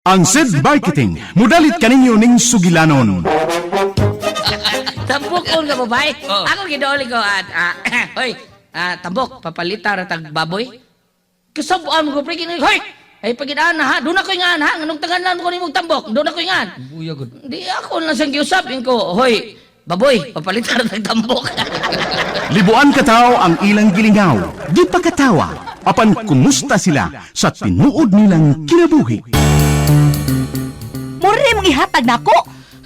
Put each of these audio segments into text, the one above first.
Ang SED Marketing, mudalit kaninyo ning sugilanon. Tambok ko nga babae. Ako gidooli ko at hoy, tambok papalita ra tag baboy. Kasab-an ko pre kini, hoy. Ay pagidaan na ha, doon ako ingan ha, nganong tanganan ko nimong tambok, doon ako ingan. Buya gud. Di ako lang siyang giusap ko, hoy, baboy, papalita ra tag tambok. Libuan kataw ang ilang gilingaw, di pa katawa, apan kumusta sila sa tinuod nilang kinabuhi. Mura mong ihatag nako.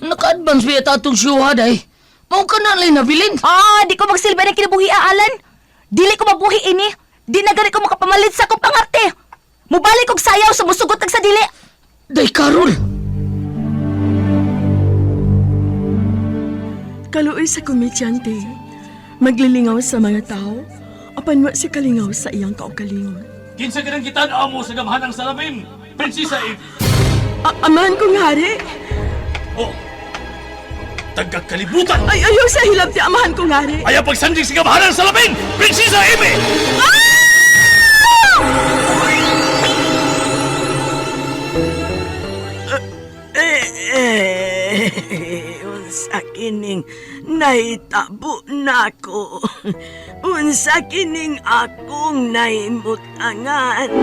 Naka-advance ba yata atong siyuha day? Mao ka na lang nabilin. Ah, di ko magsilbi ng kinabuhi, Alan. Dili ko mabuhi ini. Di na gani ko makapamalit sa akong pangarte. Mubalik og sayaw sa musugot ag sa dili. Day Karol. Kaluoy sa komedyante, maglilingaw sa mga tao, apan wa si kalingaw sa iyang kaugalingon. Kinsa ka nang gitan-aw mo sa gamhanang salamin, Prinsesa Eve? Amahan kong hari, Oh, tagakalibutan! ay ayaw sa hilabti amahan kong hari. Ayaw pagsandig sa gamhanang salamin, Prinsesa Eve! Eh, unsa kining nahitabo nako. Unsa kining akong nahimutangan.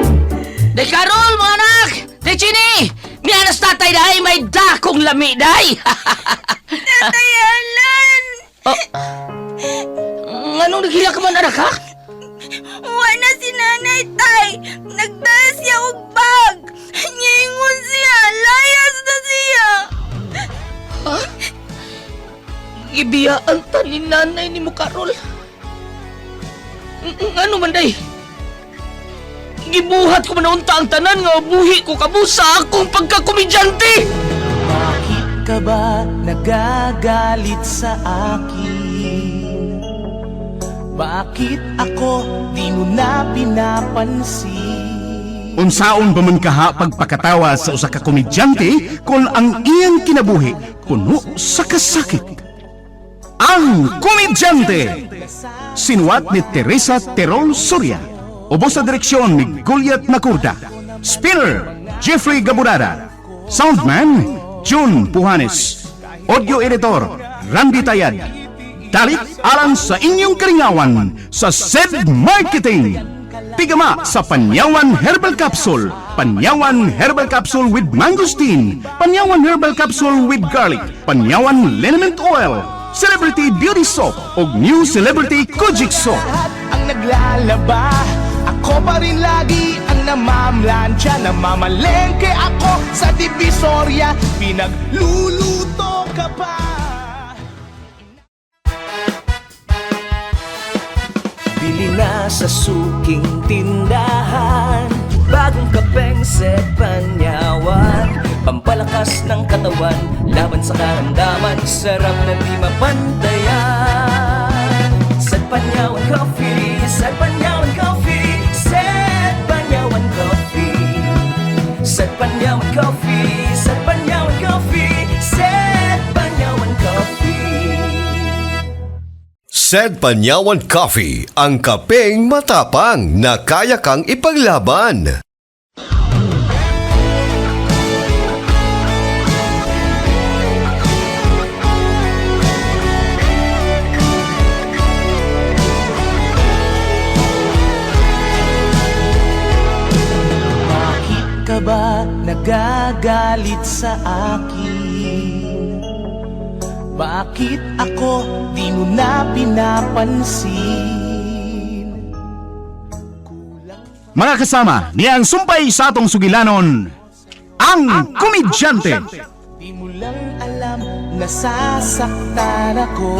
Day Karol, mga anak! Day Chini! Mianas tatay day, may dakong lami day! Tatay Alan! Oh. Nganong naghila ka man, anak, ha? Wa na si nanay tay. Nagdala siya og bag. Niingon siya, layas na siya. Gibiyaan ta ni nanay ni mo, Karol. Ngano man, day? Gibuhat ko man unta ang tanan nga buhi ko kamo sa akong pagkakomedyante! Bakit ka ba nagagalit sa akin? Bakit ako di mo na pinapansin? Unsaon ba man kaha pagpakatawa sa usa ka komedyante kung ang iyang kinabuhi puno sa kasakit? Ang Komedyante! Sinuwat ni Teresa Terol Soria. Ubos sa direksyon ni Goliath Nakurda. Spinner, Jeffrey Gaburada. Soundman, June Puhanes. Audio editor, Randy Tayad. Dalit alang sa inyong karingawan sa SED Marketing. Tigama sa Panyawan Herbal Capsule, Panyawan Herbal Capsule with Mangosteen, Panyawan Herbal Capsule with Garlic, Panyawan Liniment Oil, Celebrity Beauty Soap ug New Celebrity Kojic Soap. Lahat ang naglalaba, ako pa rin lagi ang namamlansya. Namamalengke ako sa Divisoria, pinagluluto ka pa. Bili na sa suking tindahan. Bagong kapeng set panyawan. Pampalakas ng katawan, laban sa karamdaman. Sarap na di mapantayan. Set Panyawan Coffee, Set Panyawan Coffee, Set Panyawan Coffee. Set Panyawan Coffee, Set Panyawan Coffee, Set Panyawan Coffee. Said Panyawan Coffee, ang kapeng matapang na kaya kang ipaglaban. Bakit ka ba nagagalit sa akin? Bakit ako di mo na pinapansin? Mga kasama, niyang sumpay sa atong sugilanon, ang Komedyante! Di mo lang alam nasasaktan ako.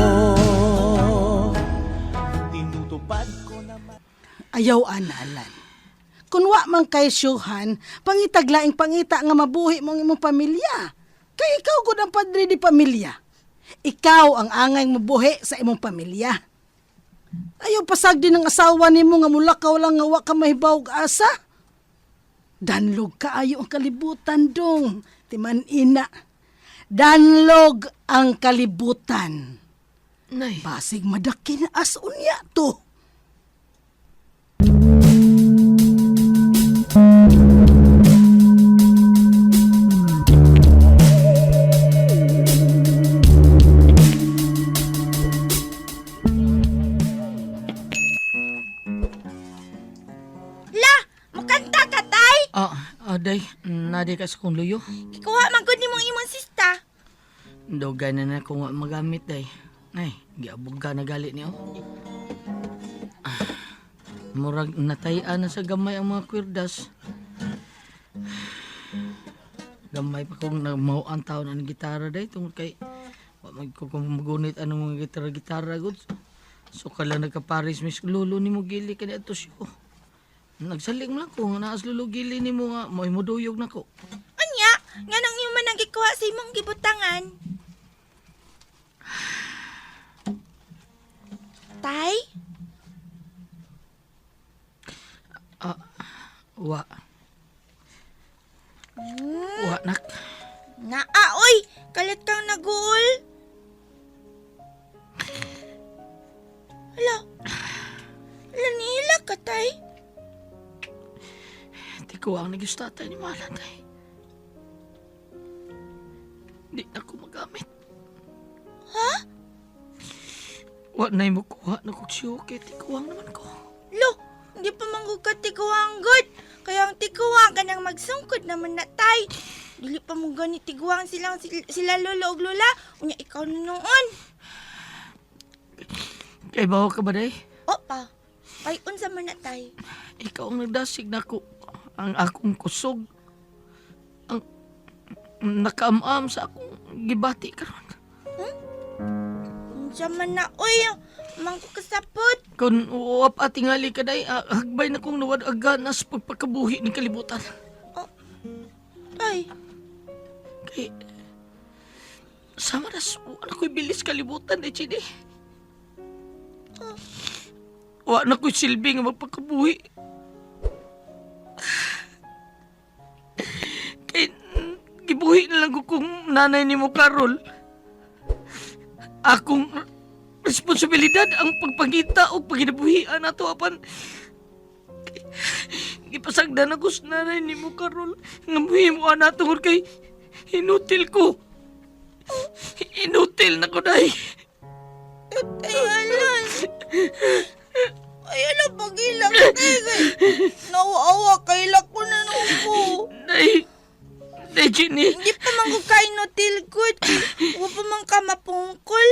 Tinutupad ko naman. Ayaw analan. Kun wa man kay syuhan, pangitag laing pangita nga mabuhi mo ang imong pamilya. Kay ikaw gud ang padre di pamilya. Ikaw ang angay mabuhi sa imong pamilya. Ayaw pasag din ang asawa nimo nga mulakaw lang nga wa ka mahibaw og asa. Danlog kaayo ang kalibutan dong, timan ina. Danlog ang kalibutan. Nay, Basig madakin as unya to. di ka sa kong luyo. Gikuha man gud nimo ang imong sista. Dugay na na kung wa magamit day. Ay, giabog ka na gali niyo. Ah, murag natayan na sa gamay ang mga kwerdas. Gamay pa kong nagmao ang taon ang gitara day tungod kay wa man ko kung magunit anong mga gitara-gitara gud. So kala nagka-Paris mis lolo nimo gili kani ato siyo. Nagsalig man lang ko nga naas lolo gili nimo nga mo'y moduyog nako. Unya, nganong imo man ang gikuha sa imong gibutangan? Tay? Wa. Wa nak. Naa, oy! Kalit kang naguol. Hala. Hala, nihila ka, tay. Di ko ang nagustatay ni Malan tay. Di na ko magamit. Ha? Wa na mo kuha na kog siyo kay tikuwang naman ko. Lo, hindi pa manggug ka tiguang good. Kaya ang tiguang ka nang magsungkod naman na, tay. Dili pa mo gani tiguang silang sila lolo og lola. Unya, ikaw na noon. Kay bawo ka ba day? Opa, kay unsa man na, tay. Ikaw ang nagdasig nako ang akong kusog. Ang nakaamam sa akong gibati karon. Unsa man na, oy. Mangko kasapot. Kun uwap atingali ka day, hagbay na kong nawad agana sa pagpakabuhi ng kalibutan. Tay, Kay sama na wa na ko'y bilis kalibutan eh, Chini. Wa na ko'y silbi nga magpakabuhi. Kay gibuhi na lang ko kung nanay ni mo, Carol. Akong responsibilidad ang pagpangita o paginabuhian nato apan gipasagdan ako sa nanay ni mo, Carol, nga muhimo ana tungod kay inutil ko. Inutil na ko, day. tay, alan. Ay, ala, pagilak, tay. Kay, nawaawa, kailak ko na nung ko. Day, day, Ginny. Hindi pa man ko kain good. Wa pa man ka mapungkol.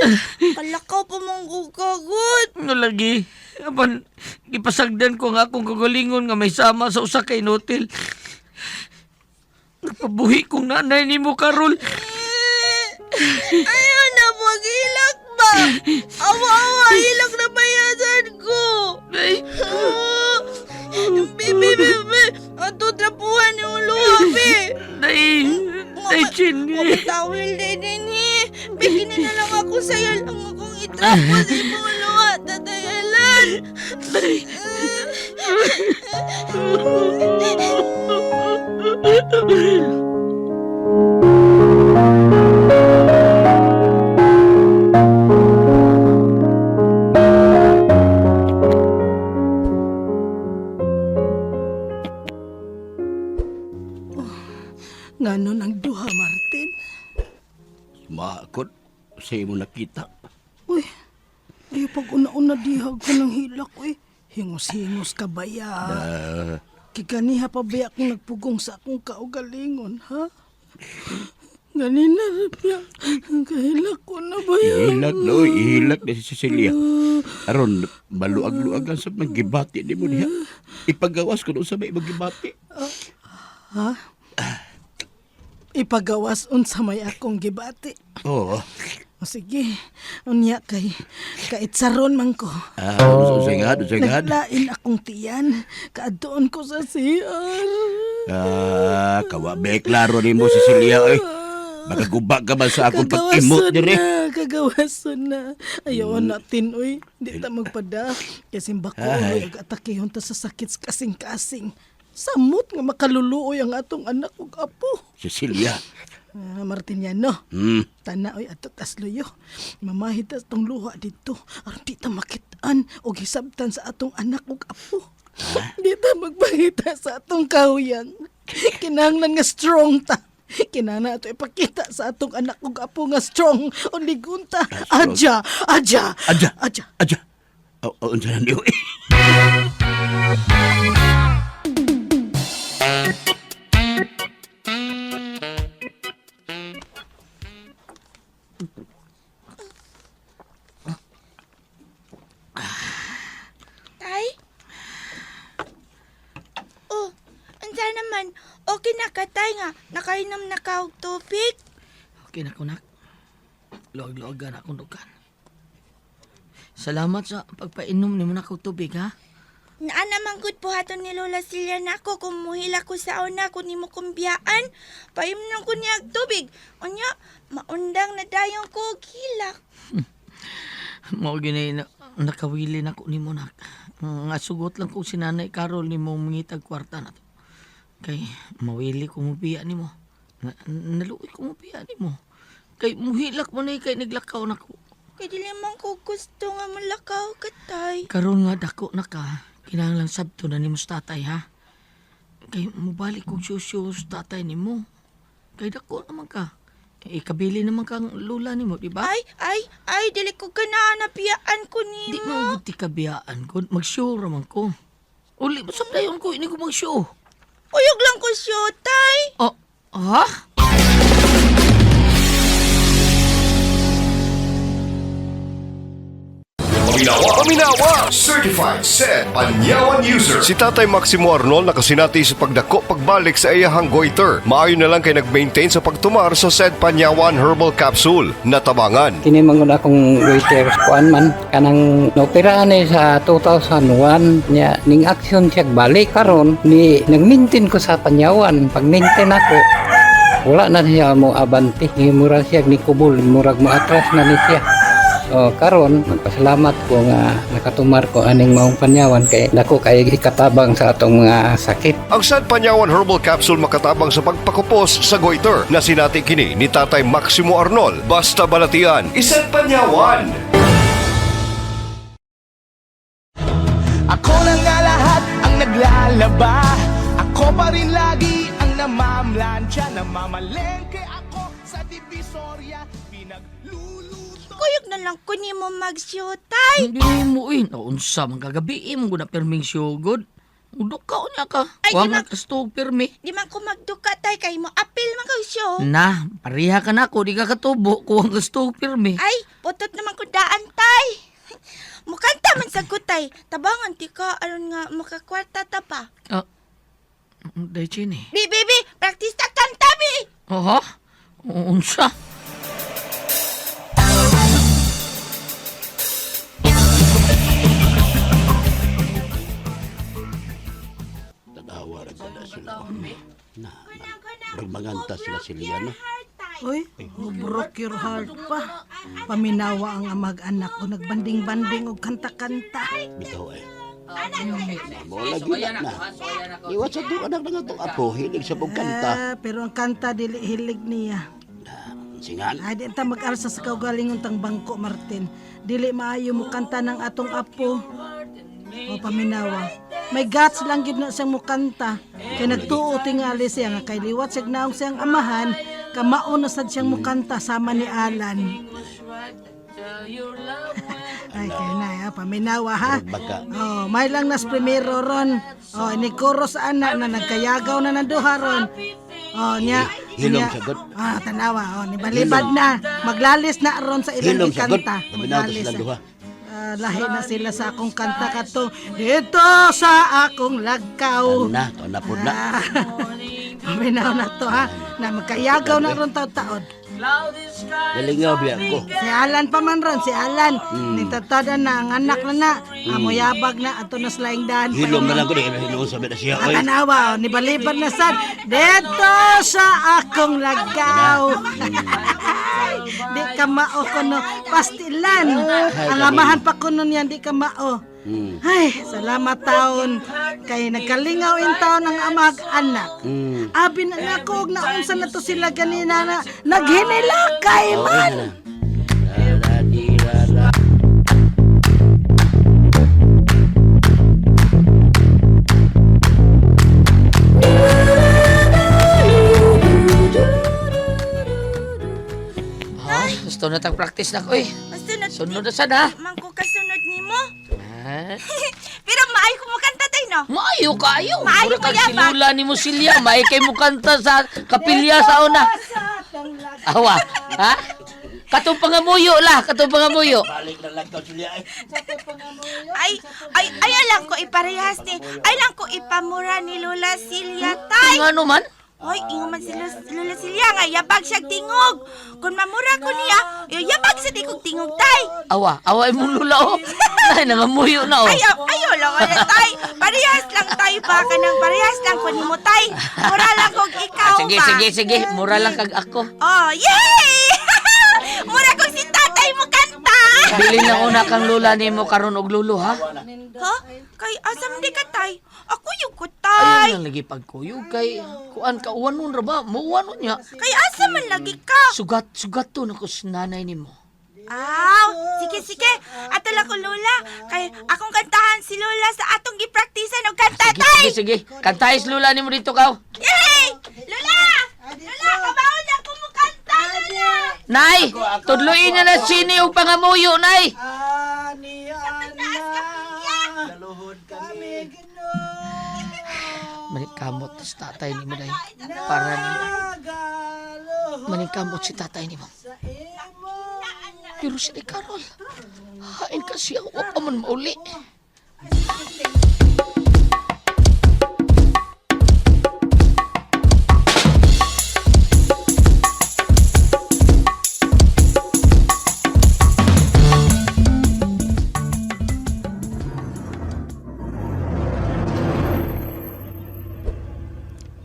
Kalakaw pa man ko kagod. Ano lagi? Apan, gipasagdan ko nga akong kagalingon nga may sama sa usa ka inutil. Nagpabuhi kong nanay ni mo, Carol. Ayaw na, pag-ilak ba? Awa-awa, ilak na bayasan ko. Day, Ah, Bibi, bibi, ato trapuhan yung luha, bi. day, day, Ginny. Mapatawil din din eh. Bigyan na lang ako sa'yo lang akong itrapo sa imong luha, Tatay Alan. Day. Nganon ang duha, Martin? Makot, sa imo nakita. Uy, di pag una-una diha ko ng hilak, uy. Hingos-hingos ka baya. Kiganiha pa baya akong nagpugong sa akong kaugalingon, ha? Ganina ra ang kahilak ko na baya. Ihilak no, ihilak na si Cecilia. Aron, maluag-luag lang sa magibati ni mo niya. Ipagawas ko sa may magibati. Ha? Ipagawas unsa may akong gibati. Oo. O sige, unya kay kaitsaron man ko. Ah, usay nga. Naglain akong tiyan, kaadtoon ko sa CR. Ah, kawa be, klaro ni mo, Cecilia, oy. Makaguba ka man sa akong pag-imot Kagawason dire. na, kagawason na. Ayaw natin, uy. Di ta magpada. Kasi bako, Ay. uy, ag-atakehon ta sa sakit sa kasing-kasing. Samot nga makaluluoy ang atong anak ug apo. Cecilia. Ah, Martiniano, tana oy ato tasluyo. Mamahid ta tong luha dito aron di ta makit-an og hisabtan sa atong anak ug apo. Di ta magpangita sa atong kahuyang. Kinahanglan nga strong ta. Kinahanglan ato ipakita sa atong anak ug apo nga strong o ligon ta. Ah, strong. Adya, adya, Adya. adya. Adya. Oh, oh, unsa na niyo, eh. Unya, nakainom na ka og tubig. Okay na ko, nak. Luag-luagan akong dukan. Salamat sa pagpainom nimo na kog tubig, ha? Naa naman gud buhaton ni Lola Celia nako kung muhila ko sa una kung nimo kumbiyaan. Paimnon ko niya og tubig. Unya, maundang na dayon ko og hilak. Mao gini na, nakawili na ko nimo nak. Nga sugot lang ko si Nanay Carol nimo mangitag kwarta na to. Kay mawili ko mo biya nimo. Na, naluoy ko mo biya nimo. Kay muhilak mo na kay naglakaw na ko. Kay dili man ko gusto nga mulakaw ka, tay. Karon nga dako na ka, kinahanglan sabto na nimo sa tatay ha. Kay mobalik kog susyo sa tatay nimo. Kay dako naman ka. Ikabili naman kang lula nimo, di ba? Ay, ay, ay, dili ko ganahan na biyaan ko Di nimo. mo gud ti kabiyaan ko. Mag-sure man ko. Uli, basta dayon ko, ini ko mag-sure. Uyog lang ko siyo, tay. Oh, ha? Paminawa. Paminawa! Certified said Panyawan user. Si Tatay Maximo Arnold nakasinati sa pagdako pagbalik sa iyahang goiter. Maayo na lang kay nag-maintain sa pagtumar sa said Panyawan Herbal Capsule. Natabangan. Kini man gud akong waiter kuan man kanang naoperahan ni sa 2001 nya ning action siya balik karon ni nagmintin ko sa Panyawan pag maintain ako wala na siya mo abante ni mura siya ni kubol murag mo atras na ni siya. O karon magpasalamat ko nga nakatumar ko aning maong Panyawan kay dako kay ikatabang sa atong mga sakit. Ang sad Panyawan Herbal Capsule makatabang sa pagpakupos sa goiter. Nasinati kini ni Tatay Maximo Arnold. Basta balatian, isang Panyawan! Ako na nga lahat ang naglalaba. Ako pa rin lagi ang namamlansya. Namamalengke ako sa Divisoria. Pinagluluto Kuyog na lang ko nimo mag-show, tay. Hindi mo eh. Naunsa man kagabi eh. Mo na pirming sugod. Udukaw niya ka. Ay, Wa di nga kastog pirmi. Di man ko magduka, tay, kay mo apil man kag show. Na, pareha ka na ako. Di ka katubo. Kuwang kastog pirmi. Ay, putot naman ko daan, tay. Mukanta man sa kutay. Tabangan ti ka aron nga makakwarta ta pa. Ah, day chini. Bi, bi, bi, practice ta kanta, bi. Oho? Unsa? Tanawa ra gud na sila. Na, magmanganta sila si Liana. Uy, broke your heart pa. Paminawa ang amag-anak o nagbanding-banding og kanta-kanta. Bitaw eh. Mo lagi na na. Iwat sa tuong anak na nga itong apo, hilig sa mong kanta. Ah, pero ang kanta dili hilig niya. Singan. Ay, di ta mag-alsa sa kaugalingon tang bangko, Martin. Dili maayo mo kanta ng atong apo. O paminawa. May guts lang gyud na siyang mukanta. Kay nagtuo tingali siya nga kay liwat siya naong siyang amahan, kamao na sad siyang mukanta sama ni Alan. Ay, kay na, ha, paminawa ha. Baka. Oh, may lang nas primero ron. Oh, ni Koro sa anak na nagkayagaw na ng duha ron. Oh, niya. Hilom niya. sagot. Ah, tanawa. Oh, ni balibad na. Maglalis na ron sa ilang Hilom sagot. ikanta. Paminaw to Maglalis. silang duha. Ah, lahi na sila sa akong kanta katong dito sa akong lagkaw. Na, to na po na. Ah, paminaw na to ha. Na magkayagaw na ron taon-taon. Nalingaw biya ko. Si Alan pa man ron, si Alan. Nitatada na, ang anak na na. Amoyabag na, ato na sila daan. Hilom na lang ko, di hilom sa na siya. Ang Oy. tanawa, oh, nibaliban na sad. Dito sa akong lagaw. Di ka mao kuno. Pastilan. Ang amahan pa kuno niyan, di ka mao. Ay, salamat taon. Kay nagkalingaw in taon ang amag anak. Abi na nako og naunsa na to sila ganina na naghinilakay man. Ha? Gusto na tang practice na ko eh. Basta na Sunod na sad ha. Man ko kasunod nimo. Ha? Pero maayo ko mukanta tay no. Maayo kaayo. Maayo Mura kag kaya ba? silula ni mo silya. Maay kay mo kanta sa kapilya sa una. Awa. Ha? Katong pangamuyo lah, katong pangamuyo. Balik na lang ka silya eh. Ay, ay, ay lang ko iparehas ni. Ay lang ko ipamura ni Lola Celia tay. Kung ano man? Hoy, ingon man si Lola Silya nga yabag siyang tingog. Kung mamura ko niya, yabag sa tikog tingog tay. Awa, awa imong lula oh. Ay, nangamuyo na oh. Ayaw, ayaw lang wala tay. Parehas lang tay ba kanang parehas lang ko nimo tay. Mura lang kog ikaw Ah, sige, ba. sige, sige. Mura lang kag ako. Oh, yay! Mura kog si tatay mo kanta. Bilin lang una kang lula nimo karon og lulo ha. Ha? Kay asam di ka tay? Ako yung ko tay. Ayaw lang lagi pagkuyog kay kuan ka uwanon ra ba? Muuwanon niya. Kay asa man lagi ka? Sugat, sugat to nako sa nanay nimo. Aw, sige sige. Ato lang ko Lola. Kay akong kantahan si Lola sa atong gipraktisan og kanta Sige, tay. sige, sige. Kantay si lula nimo dito kaw. Yay! Lola! Lola, kabaon na ko mo kanta, Lola! Nay, tudluin na na sini og pangamuyo, nay. Ani, ana. Kami Ginoo. Manikamot si tatay nimo day. Para nimo. Manikamot si tatay nimo. Pero si Carol, hain ka siya, wa pa man mauli.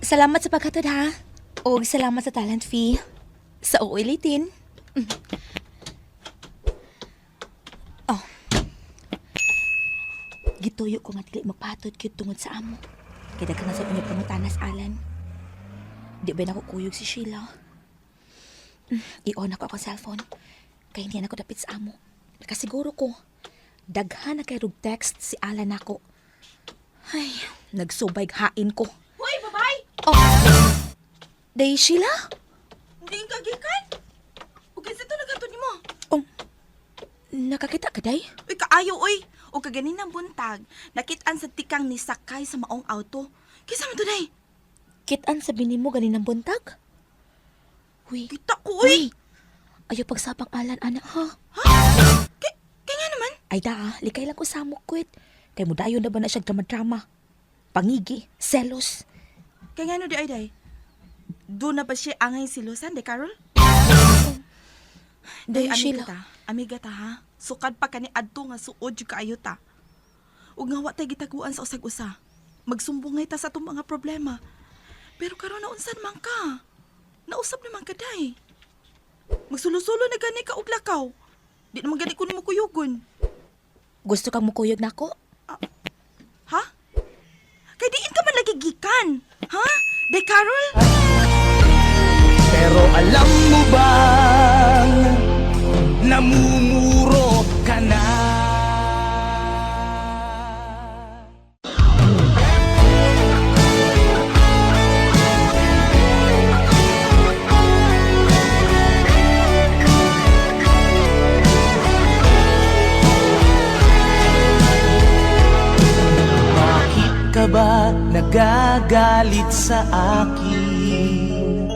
Salamat sa paghatod ha. O salamat sa talent fee. Sa uulitin. Oh. Gituyo ko nga dili magpatod gyud tungod sa amo. Kay daghan na sa inyo pangutanas Alan. Di ba nako kuyog si Sheila? I-on ako akong cellphone. Kay hindi na ako dapit sa amo. Nakasiguro ko. Daghan na kay rug text si Alan nako. Ay, nagsubay hain ko. Hoy, babay! Oh. Day Sheila? Hindi ka gikan. Ug kinsa to nagatod nimo? Oh. Nakakita ka day? Uy, kaayo oy. O kaganinang buntag, nakit-an sa tikang ni sakay sa maong auto. Kinsa man to day? Kitaan sa bini mo ganinang buntag? Uy. Kita ko oy. Uy. Ayaw pagsapang Alan ana ha. Kay, kay nga naman. Ay da, likay lang ko sa amok kwit. Kay mudayon na ba na siya drama-drama? Pangigi, selos. Kay nga no di ay day. Doon na ba siya angay silusan, de Carol? Day, Day, amiga Sheila. ta. Amiga ta, ha? Sukad pa kani adto nga suod jud kaayo ta. Ug nga wa tay gitaguan sa usag-usa. Magsumbongay ta sa atong mga problema. Pero karon naunsan man ka? Nausap naman ka day. Magsulo-sulo na gani ka og lakaw. Di naman gani ko nimo kuyugon. Gusto kang mukuyog nako? Ha? Kay diin ka man lagi gikan. Ha? Day Carol? Pero alam mo bang namumuro ka na? Bakit ka ba nagagalit sa akin?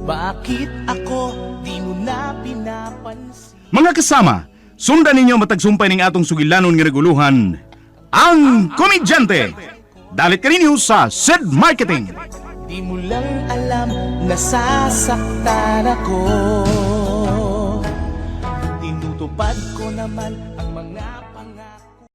Bakit ako di mo na pinapansin? Mga kasama, sundan ninyo matagsumpay ning atong sugilanon nga naguluhan, ang Komedyante! Dalit kaninyo sa Sid Marketing! Di mo lang alam nasasaktan ako. Tinutupad ko naman ang mga